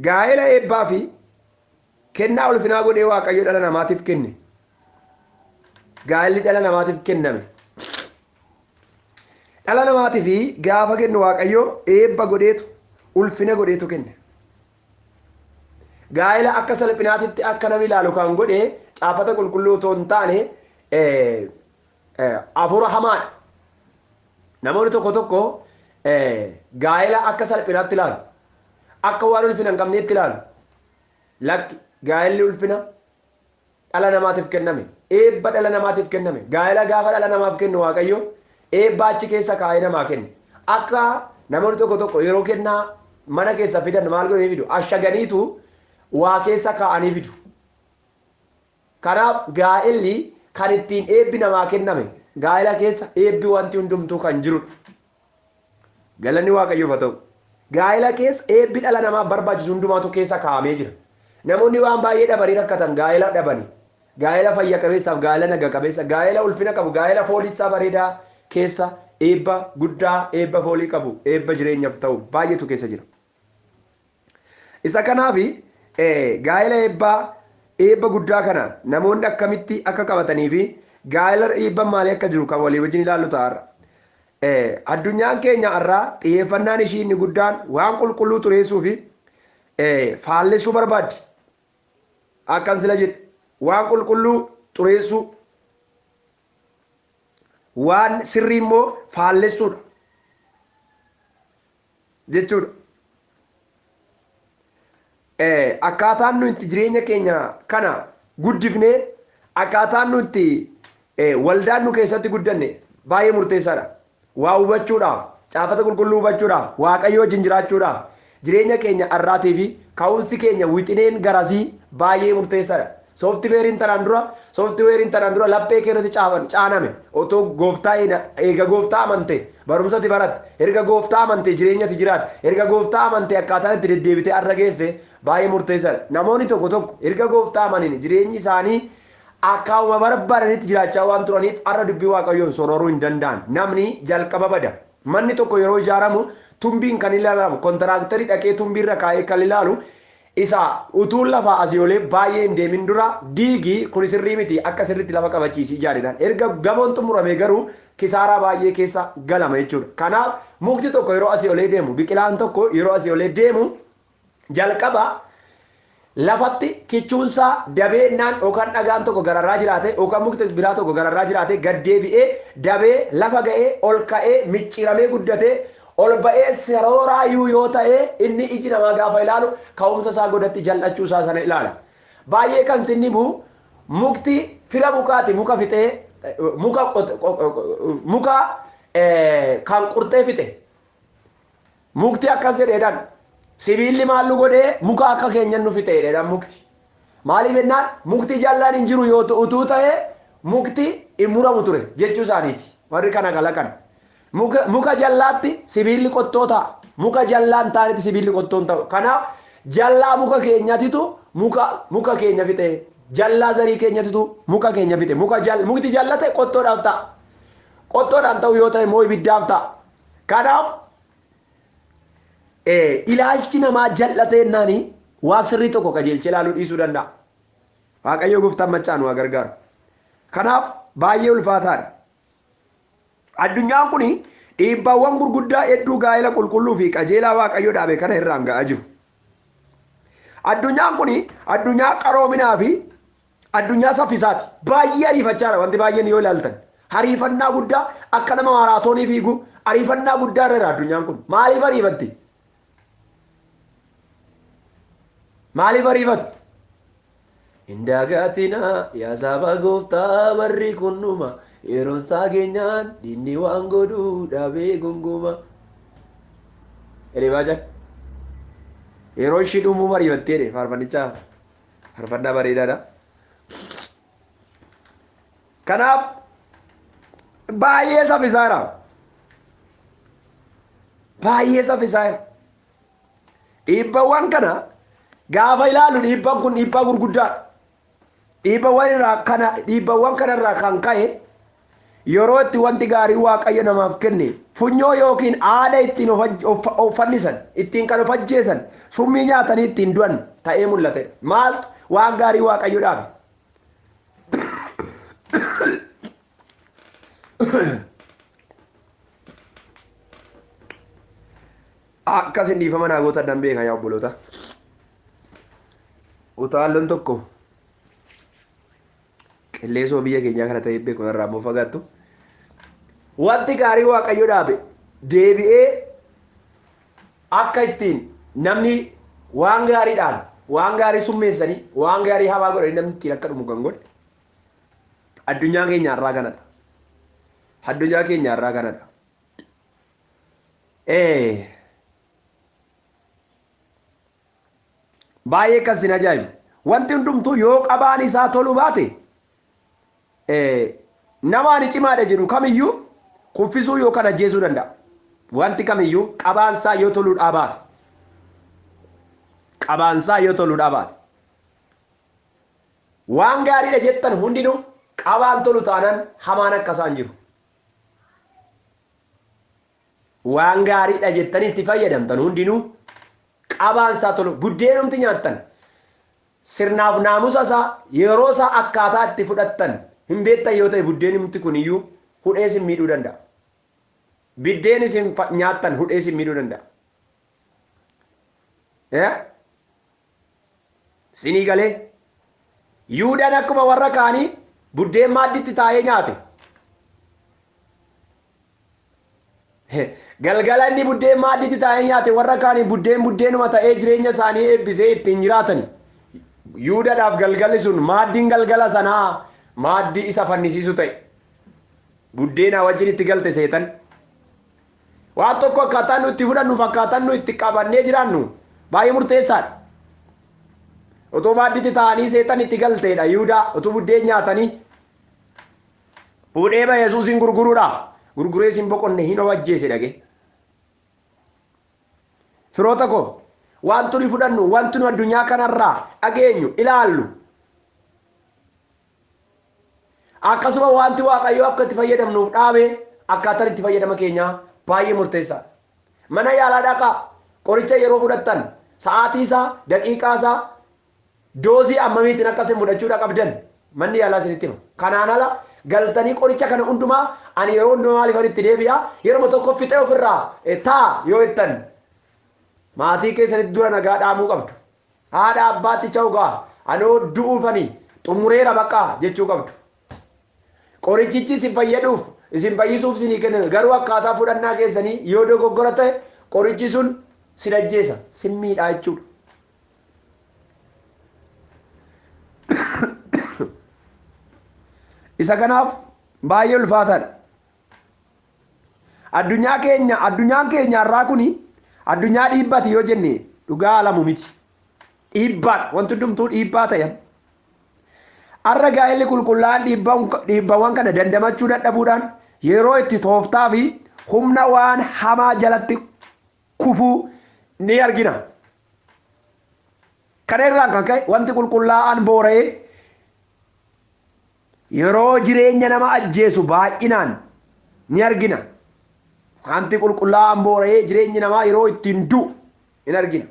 Gaa'ela eebbaa fi kennaa ulfinaa godhee Waaqayyo dhala namaatiif kenne. Gaa'elli dhala namaatiif kenname. Dhala namaatiif gaafa kennu Waaqayyo eebba godheetu ulfina godheetu kenne. Gaa'ela akka salphinaatitti akka namni ilaalu kan godhe caafata qulqulluu otoo hin taane hafuura hamaadha. Namoonni tokko tokko gaa'ela akka salphinaatti ilaalu. Akka waan ulfina hin qabneetti ilaalu. Lakki, gaa'elli ulfina dhala namaatiif kenname. Eebba dhala namaatiif kenname. Gaa'ela gaafa dhala namaaf kennu Waaqayyo eebba achi keessa kaa'ee namaa kenne. Akka namoonni tokko tokko yeroo kennaa mana keessa fidan maal godhanii fidu? Ashaganiitu waa keessa kaa'anii fidu. Kanaaf gaa'elli kan ittiin eebbi namaa kenname. Gaa'ela keessa eebbi wanti hundumtuu kan jirudha. Galanni Waaqayyoof haa ta'u. Gaa'ela keessa eebbi dhala namaaf barbaachisu hundumaatu keessa kaa'amee jira. Namoonni waan baay'ee dhabanii rakkatan gaa'ela dhabanii. Gaa'ela fayya qabeessaaf, gaa'ela naga qabeessa, gaa'ela ulfina qabu, gaa'ela foolisaa bareedaa keessa eebba guddaa, eebba foolii qabu, eebba jireenyaaf ta'u baay'eetu keessa jira. Isa kanaaf gaa'ela eebba guddaa kana namoonni akkamitti akka qabatanii fi gaa'ela eebban maalii akka jiru kan walii wajjin ilaallu ta'a. Addunyaan keenya har'aa xiyyeeffannaan ishii inni guddaan waan qulqulluu xureessuu fi faallessuu barbaaddi. Akkan sila jedhu waan qulqulluu xureessuu, waan sirrii immoo faallessuudha jechuudha. Akkaataan nuti jireenya keenya kana guddifnee, akkaataan nuti waldaan nu keessatti guddanne baay'ee murteessaadha. Waa hubachuudhaaf, caafata qulqulluu hubachuudhaaf, Waaqayyo wajjin jiraachuudhaaf, jireenya keenya har'aatii fi ka'umsi keenya wixineen garasii baay'ee murteessaadha. Sooftiweeriin tanaan dura laphee keerratti caaname otoo gooftaa eega gooftaa amante barumsatti baratte, erga gooftaa amante jireenyatti jiraatte, erga gooftaa amante akkaataan itti deddeebitee har'a geesse baay'ee murteessaadha. Namoonni tokko tokko erga gooftaa amaniin jireenyi isaanii akkauma barbaadanitti jiraachaa waan turaniif har'a dubbii Waaqayyoon sororuu hin danda'an. Namni jalqaba bada. Manni tokko yeroo ijaaramu tumbiin kan ilaalamu, kontiraaktarii dhaqee tumbiirra kaa'ee kan ilaalu isa utuun lafa asii olee baay'ee hin deemin dura diigii kun sirrii miti akka sirriitti lafa qabachiisii ijaaridhaan. Erga gamoon xumurame garuu kisaaraa baay'ee keessa galama jechuudha. Kanaaf mukti tokko yeroo asii olee deemu, biqilaan tokko yeroo asii olee deemu jalqaba lafatti kichuunsaa dabeennaan yookaan dhagaan tokko gararraa jiraate yookaan mukti biraa tokko gararraa jiraate gad deebi'ee dabee lafa ga'ee ol ka'ee micciiramee guddatee ol ba'ee sarooraayuu yoo ta'e inni iji namaa gaafa ilaalu ka'umsa isaa godhatti jal'achuu isaa sana ilaala. Baay'ee kan sinni bu'u mukti fira mukaati, muka fixee muka kan qurxee fixe. Mukti akkas jedheedhaan sibiilli maal nu godhee muka akka keenyan nu fixe jedheedhaan mukti. Maaliif jennaan mukti jallaan hin jiru yoo utuu ta'e mukti hin muramu ture jechuu isaaniiti warri kana kalaqan. Muka jallaatti sibiilli qottoo ta'a. Muka jallaan taanetti sibiilli qottoon ta'u. Kanaaf jallaa muka keenyatitu muka keenya fixe. Jallaa zarii keenyatitu muka keenya fixe. Mukti jallate qottoodhaaf ta'a. Qottoodhaan ta'u yoo ta'e immoo ibiddaaf ta'a. Kanaaf ilaalchi namaa jallatee naani waa sirrii tokko qajeelchee ilaaluu dhiisuu danda'a. Waaqayyo gooftaan maccaa nu haa gargaaru. Kanaaf baay'ee ulfaataadha. Addunyaan kun dhiibbaawwan gurguddaa hedduu gaa'ela qulqulluu fi qajeelaa Waaqayyo dhaabe kana irraan ga'aa jiru. Addunyaan kun addunyaa qaroominaa fi addunyaa saffisaati. Baay'ee ariifachaadha wanti baay'een yoo ilaaltan. Ariifannaa guddaa akka nama maaraatoonii fiigu ariifannaa guddaa irra jira addunyaan kun. Maaliif ariifatti? Maaliif ariifata? Hin dagatinaa yaa saba gooftaa barri kun dhuma. Yeroon isaa geenyaan diinni waan godhuu dhabee gunguma. Jedhee baachan. Yeroo ishii dhumuu mariifattee jedhe faarfannichaa. Faarfannaa bareedaadha. Kanaaf baay'ee saffisaadha. Baay'ee saffisaadha. Dhiibbawwan kana gaafa ilaalu dhiibbaan kun dhiibbaa gurguddaadha. Dhiibbawwan kanarraa kan ka'e Yeroo itti wanti gaarii Waaqayyo namaaf kenne funyoo yookiin aada ittiin of fannisan, ittiin kan of ajjeesan, summii nyaatanii ittiin du'an ta'ee mul'ate. Maaltu waan gaarii Waaqayyo dhaabe? Akkas hin dhiifama naa goota addan beeka yaa obboloota. Utaalloon tokko qilleensoo biyya keenyaa kana ta'ee beeku irraa immoo fagaattu. Wanti gaarii Waaqayyo dhaabe deebi'ee akka ittiin namni waan gaariidhaan waan gaarii summeessanii waan gaarii hamaa godhanii namni ittiin akka dhumu kan godhe addunyaa keenya har'aa kanadha. Addunyaa keenya har'aa kanadha. Baay'ee kan sin ajaa'ibu. Wanti hundumtuu yoo qabaan isaa toluu baate nama ani cimaadha jedhu kamiyyuu kuffisuu yookaan ajjeesuu danda'a. Wanti kamiyyuu qabaan isaa yoo toluu baate. Qabaan isaa yoo toluu baate. Waan gaariidha jettan hundinuu qabaan tolu taanaan hamaan akka isaan jiru. Waan gaariidha jettanii itti fayyadamtan hundinuu qabaan isaa tolu buddeenumti nyaattan sirnaaf naamusa isaa yeroo isaa akkaataa itti fudhattan hin beektan yoo ta'e buddeenumti kuniyyuu hudhee isin miidhuu danda'a. Biddeen isin nyaattan hudhee isin miidhuu danda'a. Sinii galee Yihuudaan akkuma warra kaanii buddeen maaddiitti taa'ee nyaate. Galgala inni buddeen maaddiitti taa'ee nyaate warra kaanii buddeen buddeenuma ta'ee jireenya isaanii eebbisee ittiin jiraatani. Yihuudaadhaaf galgalli sun maaddiin galgala sanaa maaddii isa fannisiisu ta'e. Buddeena wajjin itti galte seetan. Waan tokko akkaataan nu itti fudhannuuf akkaataan nu itti qabannee jiraannu baay'ee murteessaadha. Otoo maaddiitti taa'anii seetan itti galteedha Yihudaa otoo buddeen nyaatanii fuudhee ba Yesuusin gurguruudhaaf gurguree isin boqonne hin ajjeese dhage. Firoota koo wanti nu fudhannu wanti nu addunyaa kanarraa dhageenyu ilaallu akkasuma wanti Waaqayyo akka itti fayyadamnuuf dhaabe akkaataan itti fayyadama keenyaa baay'ee murteessaadha. Mana yaalaa dhaqaa qoricha yeroo fudhattan sa'aatii isaa daqiiqaa isaa doozii ammamiitiin akka isin fudhachuudha qabdan manni yaalaa isinitti hima. Kanaan ala galtanii qoricha kana hundumaa ani yeroo hundumaa maaliifan itti deebi'a yeroo tokko fixee ofirraa taa yoo jettan maatii keessanitti dura nagaa dhaamuu qabdu. Haadha abbaatti cha'ugaa anoo du'uufanii xumureera baqaa jechuu qabdu. Qorichichi isin fayyaduuf isin fayyisuuf isinii kenna garuu akkaataa fudhannaa keessanii yoo dogoggora ta'e qorichi sun sin ajjeesa sin miidhaa jechuudha. Isa kanaaf baay'ee ulfaataadha. Addunyaan keenya har'aa kuni addunyaa dhiibbaati yoo jenne dhugaa alamu miti. Dhiibbaadha wanti hundumtuu dhiibbaa ta'e. Har'a gaa'elli qulqullaa'aan dhiibbawwan kana dandamachuu dadhabuudhaan yeroo itti tooftaa fi humna waan hamaa jalatti kufuu ni argina. Kana irraan kan ka'e wanti qulqullaa'aan boora'ee yeroo jireenya nama ajjeesu baay'inaan ni argina. Wanti qulqullaa'aan boora'ee jireenyi namaa yeroo ittiin du'u in argina.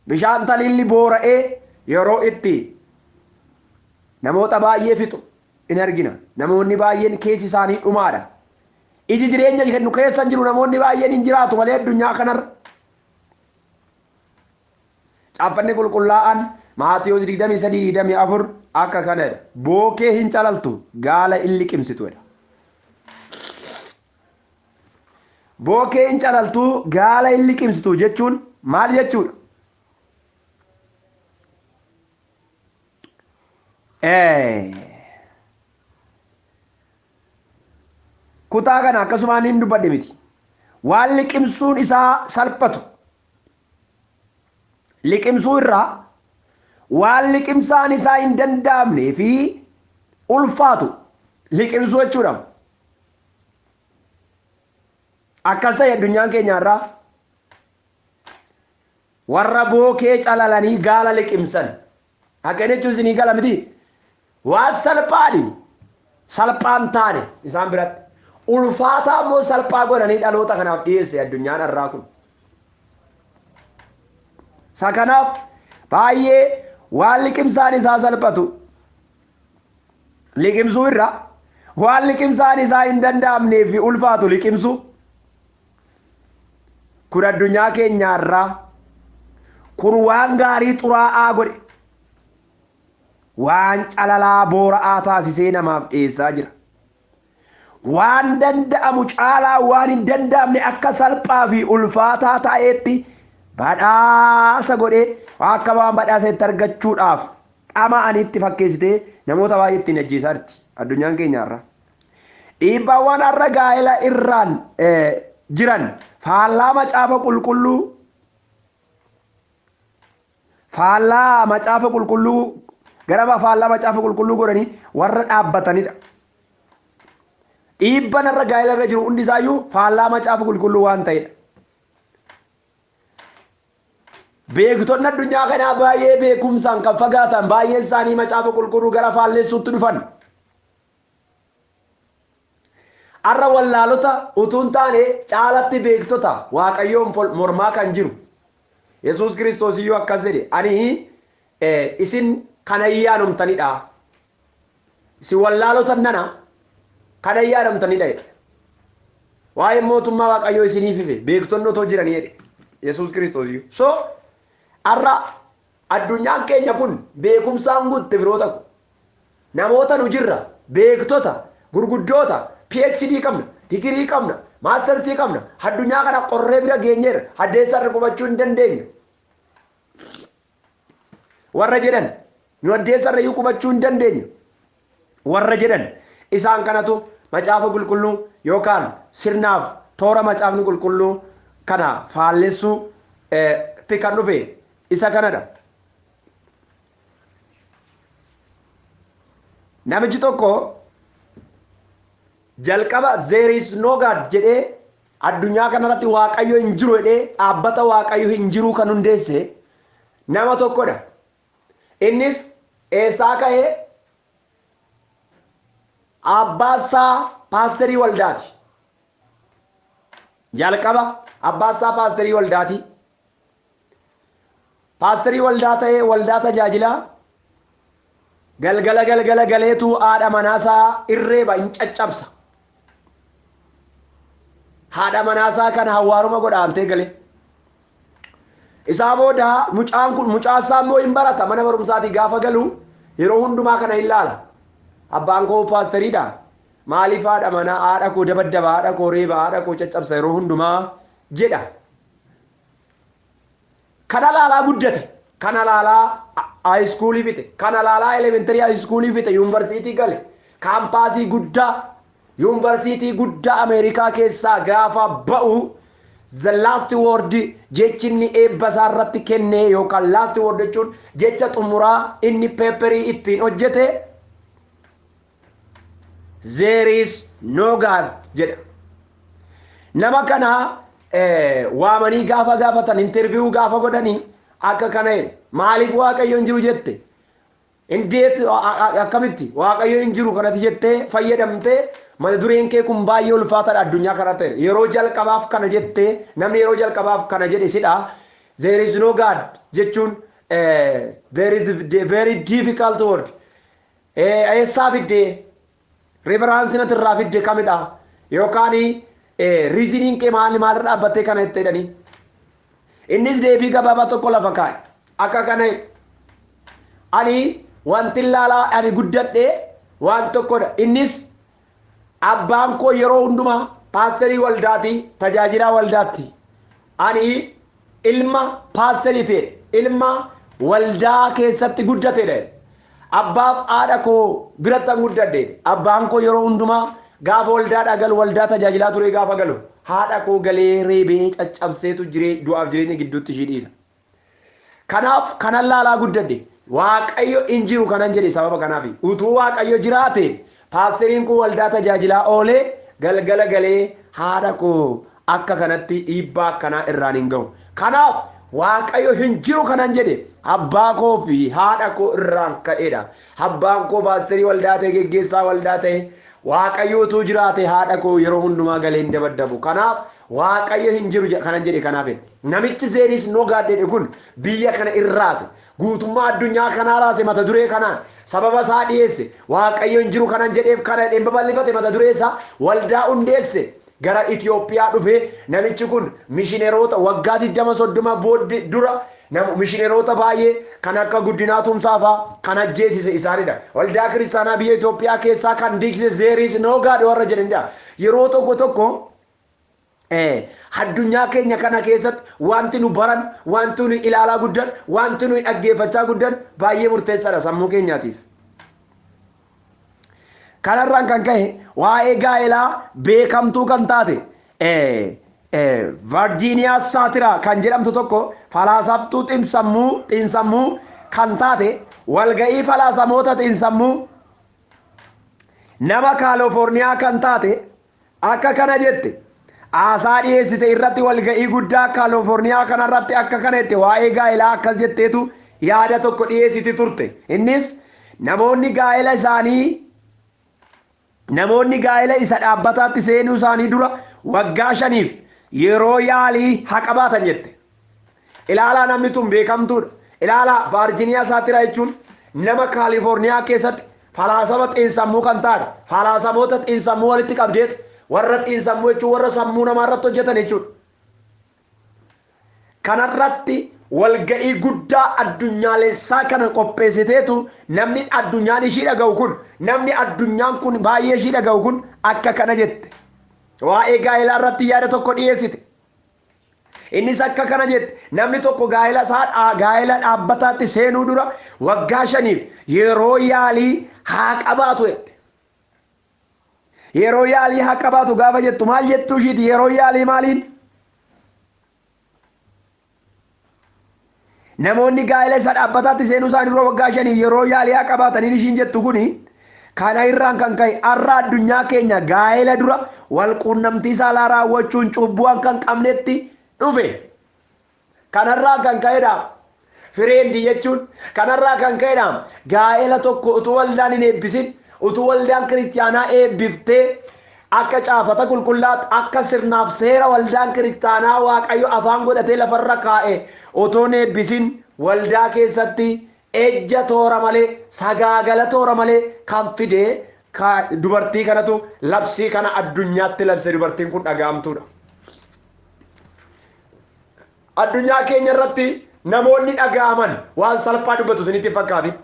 Bishaan taliilli boora'ee yeroo itti namoota baay'ee fixu in argina. Namoonni baay'een keessi isaanii dhumaadha. Iji jireenya kennu keessa hin jiru namoonni baay'een hin jiraatu malee addunyaa kanarra. Caaffanni qulqullaa'aan Maatiyuus 23-24 akka kanadha. Bookee hin calaltu gaala hin liqimsituudha. Bookee hin calaltu gaala hin liqimsitu jechuun maal jechuudha? Kutaa kana akkasumaan hin dubbadhe miti. Waan liqimsuun isaa salphatu. Liqimsuu irraa waan liqimsaan isaa hin danda'amnee fi ulfaatu liqimsuu jechuudha. Akkas ta'e addunyaan keenya irraa warra bookee calalanii gaala liqimsan. Akka jechuun isinii gala miti. Waan salphaadhi. Salphaan taane isaan biratti. Ulfaataa immoo salphaa godhanii dhaloota kanaaf dhiyeesse addunyaan har'aa kun. Isa kanaaf baay'ee waan liqimsaan isaa salphatu liqimsuu irra waan liqimsaan isaa hin danda'amnee fi ulfaatu liqimsuu kun addunyaa keenyaarraa kun waan gaarii xuraa'aa godhe waan calalaa boora'aa taasisee namaaf dhiyeessaa jira. Waan danda'amu caalaa waan hin danda'amne akka salphaa fi ulfaataa ta'etti badhaasa godhee akka waan badhaasa itti argachuudhaaf dhama'anitti fakkeessitee namoota baay'ee ittiin ajjeesaa jirti addunyaan keenya har'a. Dhiibbaawwan har'a gaa'ela irraan jiran faallaa macaafa qulqulluu faallaa macaafa qulqulluu gara faallaa macaafa qulqulluu godhanii warra dhaabbatanidha. Dhiibban har'a gaa'ela irra jiru hundi isaayyuu faallaa macaafa qulqulluu waan ta'edha. Beektonni addunyaa kanaa baay'ee beekumsaan kan fagaatan baay'een isaanii macaafa qulqulluu gara faallessuutti dhufan. Har'a wallaalota utuu hin taane caalatti beektota Waaqayyoon mormaa kan jiru. Yesuus Kiristoos iyyuu akkas jedhe ani isin kana ayyaanumtanidha. Isin wallaalota nana kana ayyaanumtanidha jedhe. Waa'ee mootummaa Waaqayyoo isiniif ife beektonni otoo jiranii jedhe Yesuus Kiristoos iyyuu. So har'a addunyaan keenya kun beekumsaan guutte firoota ko. Namoota nu jirra beektota gurguddoota PhD qabna, digirii qabna, maastarsii qabna. Addunyaa kana qorree bira geenyeerra. Addeessarra qubachuu hin dandeenya. Warra jedhan nu addeessarra iyyuu qubachuu hin dandeenya. Warra jedhan isaan kanatu macaafa qulqulluu yookaan sirnaaf toora macaafni qulqulluu kana faallessuu tti kan dhufe isa kanadha. Namichi tokko jalqaba there is no God jedhee addunyaa kanarratti Waaqayyo hin jiru jedhee dhaabbata Waaqayyo hin jiru kan hundeesse nama tokkodha. Innis eessaa ka'ee abbaasaa paasterii waldaati. Jalqaba abbaasaa paasterii waldaati. Paasterii waldaa ta'ee waldaa tajaajilaa galgala galgala galeetu haadha manaasaa irreeba hin caccabsa. Haadha manaasaa kana hawwaaruma godhaamtee gale. Isaa booda mucaan kun mucaasaa immoo hin barata mana barumsaatii gaafa galu yeroo hundumaa kana hin laala. Abbaan koo paasteriidha. Maaliif haadha manaa haadha koo dabaddaba haadha koo reeba haadha koo caccabsa yeroo hundumaa jedha. Kana laalaa guddate. Kana laalaa haayiskuulii fixe. Kana laalaa elementarii haayiskuulii fixe yuunivarsiitii gale. Kaampaasii guddaa yuunivarsiitii guddaa Ameerikaa keessaa gaafa ba'u the last word jechi inni eebba isaa irratti kenne yookaan last word jechuun jecha xumuraa inni peeperii ittiin hojjete there is no God jedha. Nama kana waamanii gaafa gaafatan interview gaafa godhanii akka kana jedhe maaliif Waaqayyo hin jiru jette? Indeet akkamitti Waaqayyo hin jiru kanatti jettee fayyadamtee mata dureen kee kun baay'ee ulfaataadha addunyaa kana ta'e. Yeroo jalqabaaf kana jettee namni yeroo jalqabaaf kana jedhe sidha. There is no God jechuun there is a very difficult word. Eessaa fiddee referaansii natti irraa fidde kamidha yookaan riiziniin kee maali maalirra dhaabbattee kana itti jedhanii. Innis deebii gabaabaa tokko lafa kaa'e. Akka kana ani wanti laalaa ani guddadhee waan tokkodha. Innis abbaan koo yeroo hundumaa paasterii waldaati tajaajilaa waldaatti. Ani ilma paasterii ta'e ilma waldaa keessatti guddatedha. Abbaaf haadha koo biratti an guddadhe. Abbaan koo yeroo hundumaa gaafa waldaadhaa galu waldaa tajaajilaa ture gaafa galu haadha koo galee reebee caccabseetu du'aaf jireenya gidduutti ishii dhiisa. Kanaaf kanan laalaa guddadhe. Waaqayyo hin jiru kanan jedhe sababa kanaafi. Utuu Waaqayyo jiraate paasteriin kun waldaa tajaajilaa oolee galgala galee haadha koo akka kanatti dhiibbaa akkanaa irraan hin ga'u. Kanaaf Waaqayyo hin jiru kanan jedhe abbaa koo fi haadha koo irraan ka'edha. Abbaan koo paasterii waldaa ta'e, geggeessaa waldaa ta'e, Waaqayyo utuu jiraate haadha koo yeroo hundumaa galee hin dabaddabu. Kanaaf Waaqayyo hin jiru kanan jedhe kanaaf. Namichi there is no God jedhe kun biyya kana irraase, guutummaa addunyaa kanaa raase. Mata duree kanaan sababa isaa dhiyeesse. Waaqayyo hin jiru kanan jedheef kana jedheen babal'ifate mata duree isaa, waldaa hundeesse. Gara Itoophiyaa dhufee namichi kun mishineroota waggaa 20 30 booddee dura mishineroota baay'ee kan akka Guddinaa Tumsaa fa'aa kan ajjeesise isaanidha. Waldaa kiristaanaa biyya Itoophiyaa keessaa kan diigsise there is no God warra jedhanidha. Yeroo tokko tokko addunyaa keenya kana keessatti wanti nu baran, wanti nu ilaalaa guddan, wanti nu dhaggeeffachaa guddan baay'ee murteessaadha sammuu keenyaatiif. Kanarraan kan ka'e waa'ee gaa'elaa beekamtuu kan taate Virgiiniyaa Saatiraa kan jedhamtu tokko, falaasaftuu xiinsammuu kan taate, walga'ii falaasamoota xiinsammuu nama Kaalifoorniyaa kan taate akka kana jette. Haasaa dhiyeessite irratti, walga'ii guddaa Kaalifoorniyaa kanarratti akka kana jette. Waa'ee gaa'elaa akkas jetteetu yaada tokko dhiyeessiti turte. Innis namoonni gaa'ela isa dhaabbataatti seenuu isaanii dura waggaa 5f yeroo yaalii haa qabaatan jette. Ilaalaa, namni tun beekamtuudha. Ilaalaa, Vaarjiniyaa Saatiraa jechuun nama Kaalifoorniyaa keessatti falaasama xiinsammuu kan taate, falaasamoota xiinsammuu walitti qabdeetu, warra xiinsammuu jechuun warra sammuu namaa irratti hojjetan jechuudha. Kanarratti walga'ii guddaa addunyaalessaa kana qopheessiteetu, namni addunyaan ishii dhaga'u kun, namni addunyaan kun baay'ee ishii dhaga'u kun akka kana jette. Waa'ee gaa'elaa irratti yaada tokko dhiyeessite. Innis akka kana jette: namni tokko gaa'ela isaa gaa'ela dhaabbataatti seenuu dura waggaa 5f yeroo yaalii haa qabaatu jette. Yeroo yaalii haa qabaatu gaafa jettu maal jettuu ishiiti? Yeroo yaalii maaliin? Namoonni gaa'ela isa dhaabbataatti seenuu isaanii dura waggaa 5f yeroo yaalii haa qabaataniin ishiin jettu kuni, kana irraan kan ka'e har'a addunyaa keenya gaa'ela dura wal quunnamtii saalaa raawwachuun cubbuu akka hin qabnetti dhufe. Kanarraa kan ka'edha. Friend jechuun kanarraa kan ka'edha. Gaa'ela tokko utuu waldaan hin eebbisin, utuu waldaan kiristaanaa eebbiftee, akka caafata qulqullaatti, akka sirnaaf seera waldaan kiristaanaa Waaqayyo afaan godhatee lafarra kaa'e otoo hin eebbisin, waldaa keessatti ejja toora malee, sagaagala toora malee kan fide dubartii kanatu labsii kana addunyaatti labse. Dubartiin kun dhaga'amtuudha. Addunyaa keenya irratti namoonni dhaga'aman waan salphaa dubbatu isinitti fakkaatin.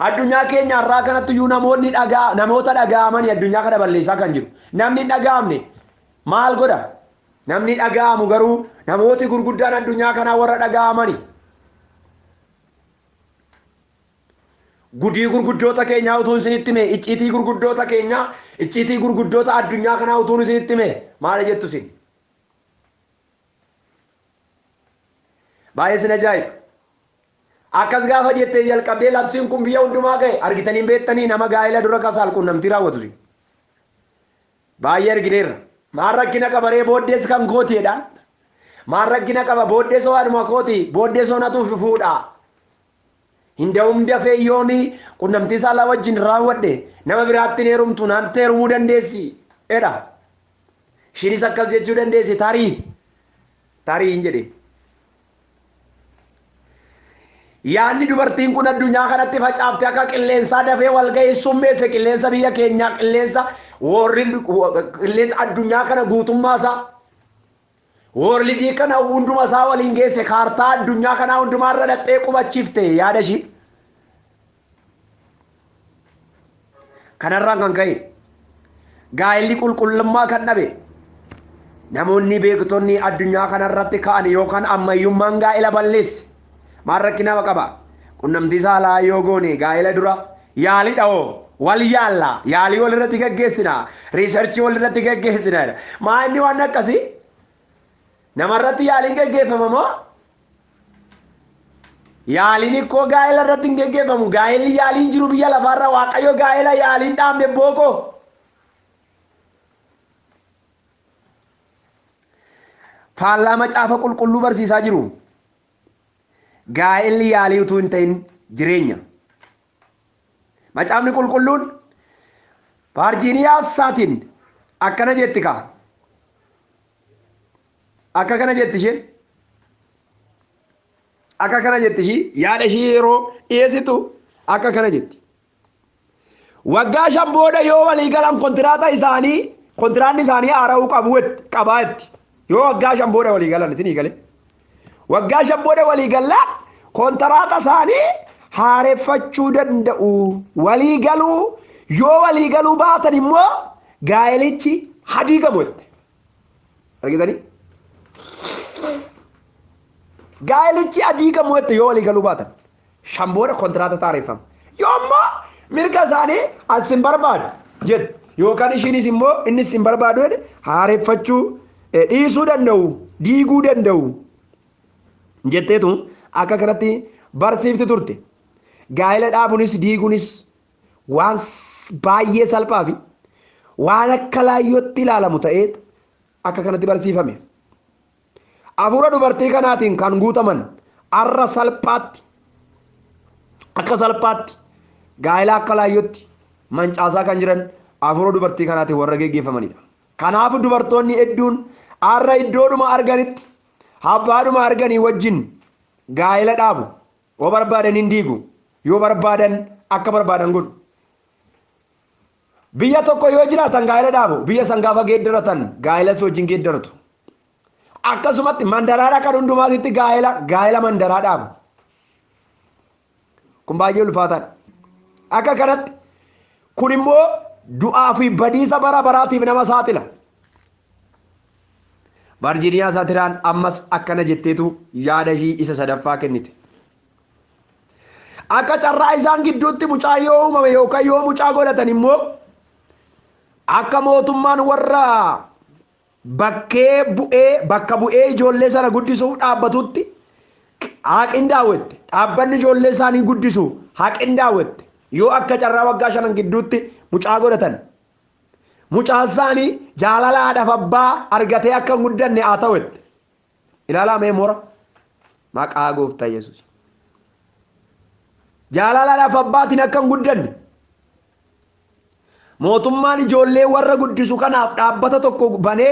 Addunyaa keenya har'aa kanatti iyyuu namoonni dhagaa namoota dhaga'amanii addunyaa kana balleessaa kan jiru. Namni hin dhaga'amne maal godha? Namni dhaga'amu garuu, namooti gurguddaan addunyaa kanaa warra dhaga'amani. Gudii gurguddoota keenyaa utuun isinitti hime, icciitii gurguddoota keenyaa, icciitii gurguddoota addunyaa kanaa utuun isinitti hime maal jettu isin? Baay'ee isin ajaa'iba. Akkas gaafa jettee jalqabdee labsiin kun biyya hundumaa ga'e. Argitanii beektanii nama gaa'ela dura kasaal quunnamtii raawwatu isin? Baay'ee argineerra. Maal rakkina qabaree, booddees kan kootiidhaan? Maal rakkina qaba, booddees waanuma kooti, booddees onatuuf fuudhaa. Hinda'um dafee yooni qunnamtii saalaa wajjin raawwadhe nama biraatti hin heerumtu, naan heerumuu dandeessi jedha. Ishiinis akkas jechuu dandeessi, tarii tarii hin jedhin. Yaadni dubartiin kun addunyaa kanatti facaafte akka qilleensaa dafee walga'ii summeesse, qilleensa biyya keenyaa, qilleensa warri, qilleensa addunyaa kana guutummaa isaa, world kana hunduma isaa waliin geesse. Kaartaa addunyaa kanaa hundumaa irra dhaxxee qubachiifte yaada ishii. Kanarraan kan ka'e gaa'elli qulqullummaa kan dhabe, namoonni beektonni addunyaa kanarratti ka'an yookaan ammayyummaan gaa'ela balleesse. Maal rakkina qaba? Qunnamtii saalaa yoo goone gaa'ela dura yaalii dha'oo wal yaalla, yaalii wal irratti gaggeessina, research wal irratti gaggeessina. Maa inni waan akkasii namarratti yaaliin gaggeeffama moo? Yaaliin ikkoo gaa'ela irratti hin gaggeeffamu. Gaa'elli yaaliin jiru biyya lafaarra. Waaqayyo gaa'ela yaaliin dhaabne bookoo. Faallaa macaafa qulqulluu barsiisaa jiru. Gaa'elli yaalii utuu hin ta'in jireenya. Macaafni qulqulluun Virginia Satir akkana jetti kaa. Akka kana jetti isheen. Akka kana jetti ishii yaada ishii yeroo dhiyeessitu akka kana jetti. Waggaa 5 booda yoo walii galan kontiraata isaanii kontiraanni isaanii haara'uu qabu qabaa jetti. Yoo waggaa 5 booda walii galan isinii gale. Waggaa 5 booda walii gallaan kontiraata isaanii haareffachuu danda'u. Walii galuu yoo walii galuu baatan immoo gaa'elichi hadiigamu jette. Argitanii? Gaa'elichi hadiigamu jette yoo walii galuu baatan. 5 booda kontiraata haareffama. Yoo immoo mirga isaanii as hin barbaadu jette yookaan ishiinis immoo innis hin barbaadu jedhe haareffachuu dhiisuu danda'u diiguu danda'u jetteetu akka kanatti barsiifti turte. Gaa'ela dhaabuunis diiguunis waan baay'ee salphaa fi waan akka laayyootti ilaalamu ta'ee akka kanatti barsiifame. Hafuura dubartii kanaatiin kan guutaman arra salphaatti akka salphaatti gaa'ela akka laayyootti mancaasaa kan jiran hafuura dubartii kanaatiin warra geggeeffamanidha. Kanaaf dubartoonni hedduun arra iddoodhuma arganitti abbaadhuma arganii wajjin gaa'ela dhaabu. Yoo barbaadan hin diigu, yoo barbaadan akka barbaadan godhu. Biyya tokko yoo jiraatan gaa'ela dhaabu, biyya san gaafa geeddaratan gaa'elas wajjin geeddaratu. Akkasumatti mandaraadha kan hundumaatitti gaa'ela mandaraa dhaabu. Kun baay'ee ulfaataadha. Akka kanatti kun immoo du'aa fi badiisa bara baraatiif nama saaxila. Virginia Satiraan ammas akkana jetteetu yaada ishii isa sadaffaa kennite. Akka carraa isaan gidduutti mucaa yoo uumame yookaan yoo mucaa godhatan immoo akka mootummaan warra bakkee bu'ee bakka bu'ee ijoollee sana guddisuuf dhaabbatutti haqin daawwette. Dhaabbanni ijoollee isaanii guddisu haqin daawwette. Yoo akka carraa waggaa 5 gidduutti mucaa godhatan mucaan isaanii jaalala haadhaaf abbaa argatee akka hin guddanne haa ta'u jette. Ilaalaa mee moora maqaa gooftaa Yesuus. Jaalala haadhaaf abbaatiin akka hin guddanne mootummaan ijoollee warra guddisu kanaaf dhaabbata tokko banee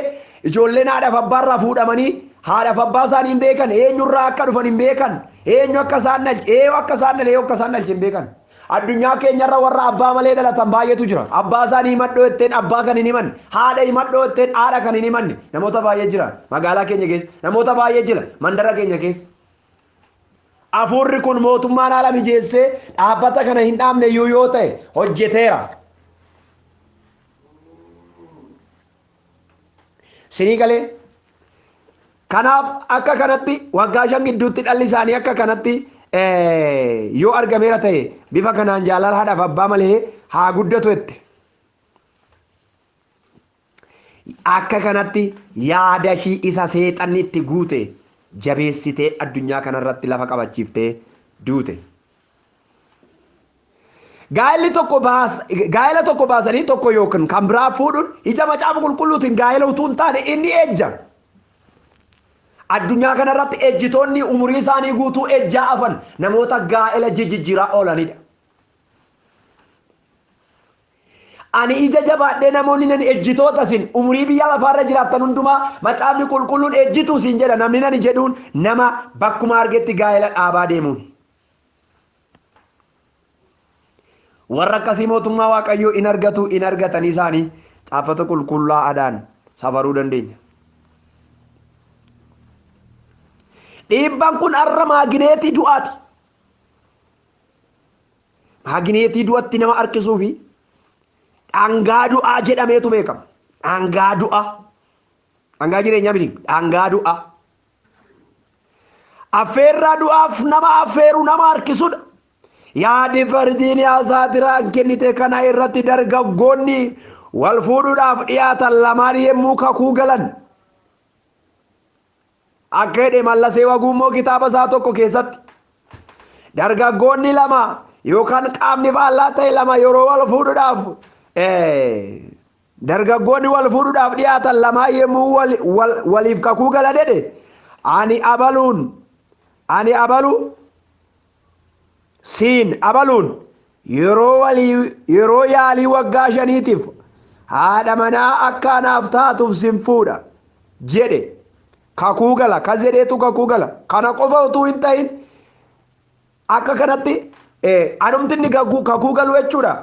ijoolleen haadhaaf abbaarraa fuudhamanii haadhaaf abbaa isaanii hin beekan, eenyurraa akka dhufan hin beekan, eenyu akka isaan dhalche, eenyu akka isaan dhale, eenyu akka isaan dhalche hin beekan. Addunyaa keenyarra warra abbaa malee dhalatan baay'eetu jira. Abbaa isaanii himadhoo jetteen abbaa kan hin himanne, haadha himadhoo jetteen haadha kan hin himanne namoota baay'ee jira. Magaalaa keenya keessa namoota baay'ee jira, mandara keenya keessa. Hafuurri kun mootummaan haala mijeessee dhaabbata kana hin dhaabne iyyuu yoo ta'e hojjeteera. Sinii galee. Kanaaf akka kanatti waggaa 5 gidduutti dhalli isaanii akka kanatti yoo argameera ta'e bifa kanaan jaalala haadhaaf abbaa malee haa guddatu jette. Akka kanatti yaada ishii isa seexanni itti guute jabeessitee addunyaa kanarratti lafa qabachiiftee duute. Gaa'elli tokko gaa'ela tokko baasanii tokko yookiin kan biraa fuudhuun ija macaafa qulqulluutiin gaa'ela utuu hin taane inni ejja. Addunyaa kanarratti ejjitoonni umurii isaanii guutuu ejjaa hafan namoota gaa'ela jijjiiraa oolanidha. Ani ija jabaadhee namoonni nani ejjitoota isin umurii biyya lafaarra jiraattan hundumaa macaafni qulqulluun ejjituu isin jedha namni nani jedhuun nama bakkuma argetti gaa'ela dhaabaa deemuun. Warra akkasii mootummaa Waaqayyoo in argatu in argatanii isaanii caaffata qulqullaa'aadhaan safaruu dandeenya. Dhiibbaan kun har'a maagineetii du'aati. Maagineetii du'atti nama harkisuu fi dhangaa du'aa jedhameetu beekama. Dhangaa du'aa. Dhangaa jireenyaa miti. Dhangaa du'aa. Affeerraa du'aaf nama affeeru nama harkisudha. Yaadi Virginia Satiraan kennite kana irratti dargaggoonni wal fuudhuudhaaf dhiyaatan lamaan yemmuu kakuu galan. Akka jedhe Mallasee Waguummoo kitaaba isaa tokko keessatti dargaggoonni lama yookaan qaamni faallaa ta'e lama yeroo wal fuudhuudhaaf Dargaggoonni wal fuudhuudhaaf dhiyaatan lamaan yommuu waliif kakuu gala jedhe, ani abaluun ani abalu siin abaluun yeroo yaalii waggaa 5tiif haadha manaa akka anaaf taatuuf sin fuudha jedhe kakuu gala. Kas jedheetu kakuu gala. Kana qofa utuu hin ta'in akka kanatti anumti inni kakuu galu jechuudha.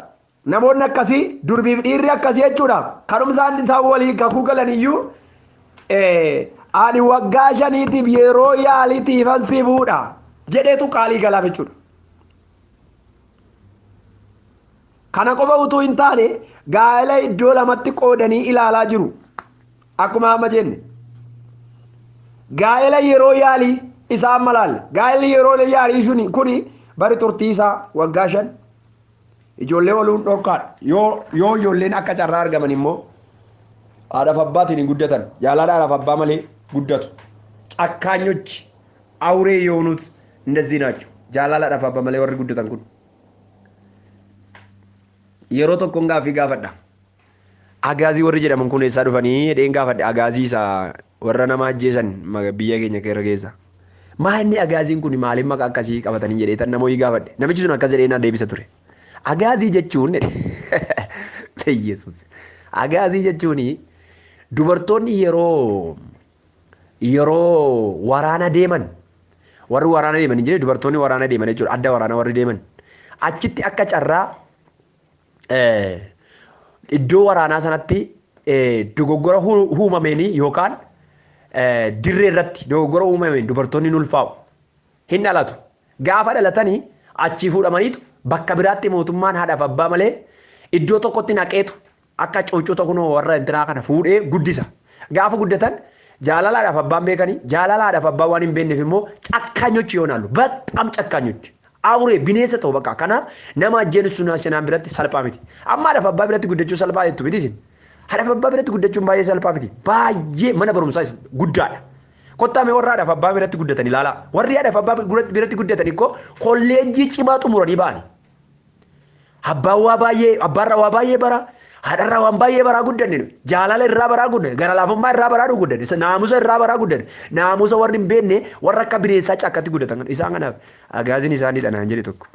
Namoonni akkasii, durbiif dhiirri akkasii jechuudha. Kanumsaan isaan walii kakuu galan iyyuu, ani waggaa 5tiif yeroo yaaliitiifan si fuudha jedheetu qaalii galaaf jechuudha. Kana qofa utuu hin taane gaa'ela iddoo lamatti qoodanii ilaalaa jiru. Akkuma amma jenne. Gaa'ela yeroo yaalii isaa amma laalle. Gaa'elli yeroo yaalii suni kuni bari turtii isaa waggaa 5. Ijoollee ooluun dhorkaadha. Yoo ijoolleen akka carraa argaman immoo haadhaaf abbaatiin hin guddatan. Jaalala haadhaaf abbaa malee guddatu. ጨካኞች አውሬ የሆኑት እንደዚህ ናቸው። Jaalala haadhaaf abbaa malee warri guddatan kun. Yeroo tokkoon gaaffii gaafadha. Agaazii warri jedhaman kun eessaa dhufanii jedheen gaafadhe. Agaazii isa warra nama ajjeesan biyya keenya keessa. Maal inni agaaziin kun maaliif maqaa akkasii qabatanii jedhee tan namoonni gaafadhe. Namichi sun akkas jedhee na deebisa ture. Agaazii jechuun, Yesuus. Agaazii jechuun dubartoonni yeroo waraana deeman, warri waraana deeman hin jirre, dubartoonni waraana deeman jechuudha, adda waraana warri deeman achitti akka carraa iddoo waraanaa sanatti dogoggora uumameenii yookaan dirree irratti dogoggora uumameen dubartoonni ni ulfaa'u, hin dhalatu. Gaafa dhalatanii achii fuudhamaniitu bakka biraatti mootummaan haadhaaf abbaa malee iddoo tokkotti naqeetu akka cuucuta kunoo warra intinaa kana fuudhee guddisa. Gaafa guddatan jaalala haadhaaf abbaan beekanii, jaalala haadhaaf abbaa waan hin beekneef immoo ጨካኞች ይሆናሉ። በጣም ጨካኞች፣ አውሬ bineensa ta'u bakka. Kanaaf nama ajjeesu sinaan biratti salphaa miti. Amma haadhaaf abbaa biratti guddachuu salphaa jettu miti isin. Haadhaaf abbaa biratti guddachuun baay'ee salphaa miti. Baay'ee mana barumsaa guddaadha. Kottaa mee warra haadhaaf abbaa biratti guddatan ilaalaa. Warri haadhaaf abbaa biratti guddatan ikkoo kolleejjii cimaa xumuranii ba'ani. Abbaan waa baay'ee, abbaarraa waa baay'ee bara, haadharraa waan baay'ee baraa guddanne, jaalala irraa baraa guddanne, gara laafummaa irraa baraa guddanne, naamusa irraa baraa guddanne. Naamusa warri hin beekne warra akka bineensaa cakkatti guddatan isaan kanaaf agaaziin isaaniidha naan jedhe tokko.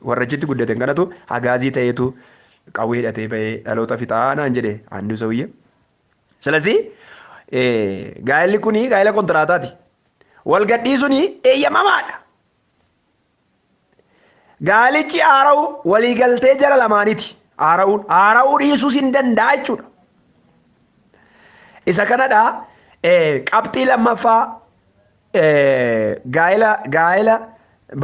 Warra achitti guddatan kanatu agaazii ta'eetu qawwee hidhatee bahee dhaloota fixaa naan jedhe አንዱ ሰውዬ። ስለዚህ gaa'elli kuni gaa'ela kontiraataati. Wal gadhiisuun eeyyamamaadha. Gaa'elichi haara'u waliigaltee jara lamaaniiti. Haara'uun haara'uu dhiisuus hin danda'a jechuudha. Isa kanadha qabxii lammaffaa gaa'ela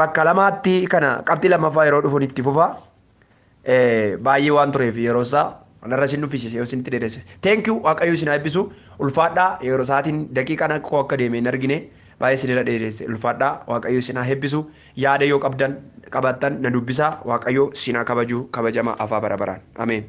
bakka lamaatti kana qabxii lammaffaa yeroo dhufuun itti fufa. Baay'ee waan tureef yeroo isaa kanarra isin nuffisise yoo isinitti dheeresse. Thank you, Waaqayyo isin haa eebbisu. Ulfaadhaa, yeroo isaatiin daqiiqaan akka akka deeme hin argine, baay'ee isinirra dheeresse. Ulfaadhaa, Waaqayyo isin haa eebbisu. Yaada yoo qabdan qabaattan na dubbisaa. Waaqayyo isin haa kabaju, kabajama afaa bara baraan. Ameen.